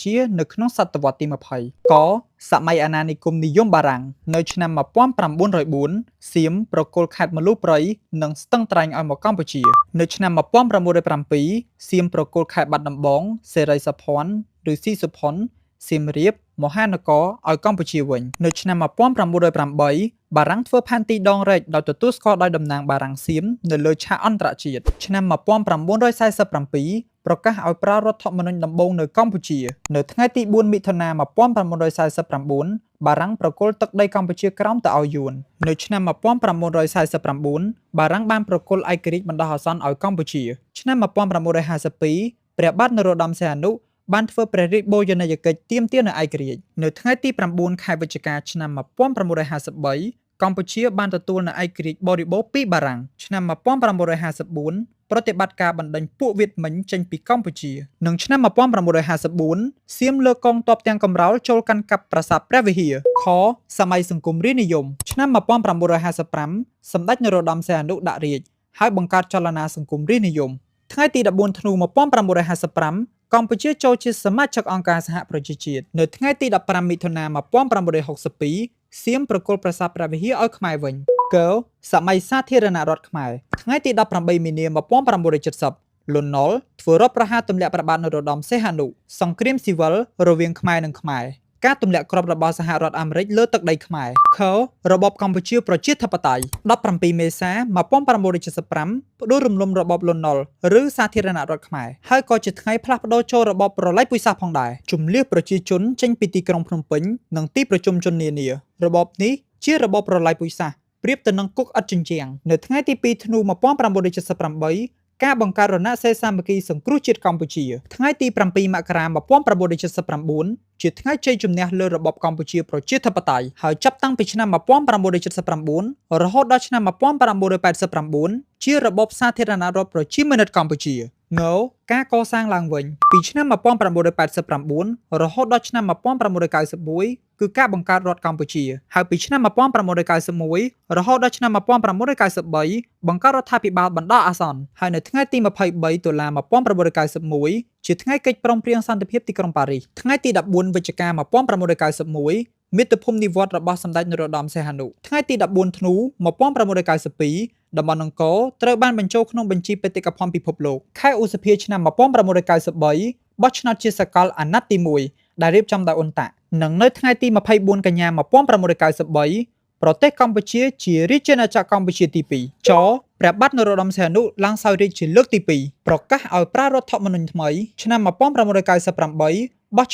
ជានៅក្នុងសតវត្សទី20កសម័យអាណានិគមនិយមបារាំងនៅឆ្នាំ1904សៀមប្រគល់ខេត្តម្លុះព្រៃនិងស្ទឹងត្រែងឲ្យមកកម្ពុជា នៅឆ្នាំ1907សៀមប្រគល់ខេត្តបាត់ដំបងសេរីសោភ័ណឬស៊ីសុផុនសៀមរាបមហានគរឲ្យកម្ពុជាវិញនៅឆ្នាំ1908បារាំងធ្វើផែនទីដងរែកដោយទទួលស្គាល់ដោយតំណាងបារាំងសៀមនៅលើឆាកអន្តរជាតិឆ្នាំ1947ប្រកាសឲ្យប្រើរដ្ឋធម្មនុញ្ញដំបូងនៅកម្ពុជា នៅថ្ងៃទី4មិថុនា1949បារាំងប្រគល់ទឹកដីកម្ពុជាក្រោមទៅឲ្យយួននៅឆ្នាំ1949បារាំងបានប្រគល់ឯករាជ្យបណ្ដោះអាសន្នឲ្យកម្ពុជាឆ្នាំ1952ព្រះបាទនរោត្តមសីហនុបានធ្វើព្រះរាជបូជនីយកិច្ចទាមទារនូវឯករាជ្យនៅថ្ងៃទី9ខែវិច្ឆិកាឆ្នាំ1953កម្ពុជាបានទទួលនូវឯករាជ្យបរិបូរណ៍ពីបារាំងឆ្នាំ1954ប្រតិបត្តិការបណ្ដេញពួកវៀតមិញចេញពីកម្ពុជានិងឆ្នាំ1954សៀមលើកកងទ័ពទាំងកម្រោលចូលកាន់កាប់ប្រាសាទព្រះវិហារខសម័យសង្គមរាស្ត្រនិយមឆ្នាំ1955សម្ដេចនរោត្តមសីហនុដាក់រាជហើយបង្កើតចលនាសង្គមរាស្ត្រនិយមថ្ងៃទី14ធ្នូ1955កម្ពុជាចូលជាសមាជិកអង្គការសហប្រជាជាតិនៅថ្ងៃទី15មិថុនា1962សៀមប្រគល់ប្រាសាទព្រះវិហារឲ្យខ្មែរវិញកសម័យសាធារណរដ្ឋខ្មែរថ្ងៃទី18មីនា1970លន់នល់ធ្វើរដ្ឋប្រហារទម្លាក់ព្រះបាទនរោត្តមសីហនុសង្គ្រាមស៊ីវិលរវាងខ្មែរនិងខ្មែរការទម្លាក់គ្រាប់របស់សហរដ្ឋអាមេរិកលើទឹកដីខ្មែរខរបបកម្ពុជាប្រជាធិបតេយ្យ17មេសា1975ផ្ដួលរំលំរបបលន់នល់ឬសាធារណរដ្ឋខ្មែរហើយក៏ជាថ្ងៃផ្លាស់ប្ដូរចូលរបបប្រល័យពូជសាសន៍ផងដែរជំលះប្រជាជនចេញពីទីក្រុងភ្នំពេញនិងទីប្រជុំជននានារបបនេះជារបបប្រល័យពូជសាសន៍ប្រៀបទៅនឹងគុកឥតជញ្ជាំងនៅថ្ងៃទី2ធ្នូ1978ការបង្កើតរណសិរ្សសាមគ្គីសង្គ្រោះជាតិកម្ពុជាថ្ងៃទី7មករា1979ជាថ្ងៃជ័យជំនះលើរបបកម្ពុជាប្រជាធិបតេយ្យហើយចាប់តាំងពីឆ្នាំ1979រហូតដល់ឆ្នាំ1989ជារបបសាធារណរដ្ឋប្រជាមានិតកម្ពុជាងការកសាងឡើងវិញពីឆ្នាំ1989រហូតដល់ឆ្នាំ1991គឺការបង្កើតរដ្ឋកម្ពុជាហើយពីឆ្នាំ1991រហូតដល់ឆ្នាំ1993បង្កើតរដ្ឋាភិបាលបណ្ដោះអាសន្នហើយនៅថ្ងៃទី23តុលា1991ជាថ្ងៃកិច្ចព្រមព្រៀងសន្តិភាពទីក្រុងប៉ារីសថ្ងៃទី14វិច្ឆិកា1991មាតុភូមិនិវត្តន៍របស់សម្ដេចនរោត្តមសីហនុថ្ងៃទី14ធ្នូ1992តំបន់អង្គរត្រូវបានបញ្ចូលក្នុងបញ្ជីបេតិកភណ្ឌពិភពលោកខែឧសភាឆ្នាំ1993បោះឆ្នោតជាសកលអាណត្តិទី1ដែលរៀបចំដោយអ៊ុនតាក់និងនៅថ្ងៃទី24កញ្ញា1993ប្រទេសកម្ពុជាជារាជាណាចក្រកម្ពុជាទី2ចព្រះបាទនរោត្តមសីហនុឡើងសោយរាជ្យជាលើកទី2ប្រកាសឲ្យប្រើរដ្ឋធម្មនុញ្ញថ្មីឆ្នាំ1998បោះ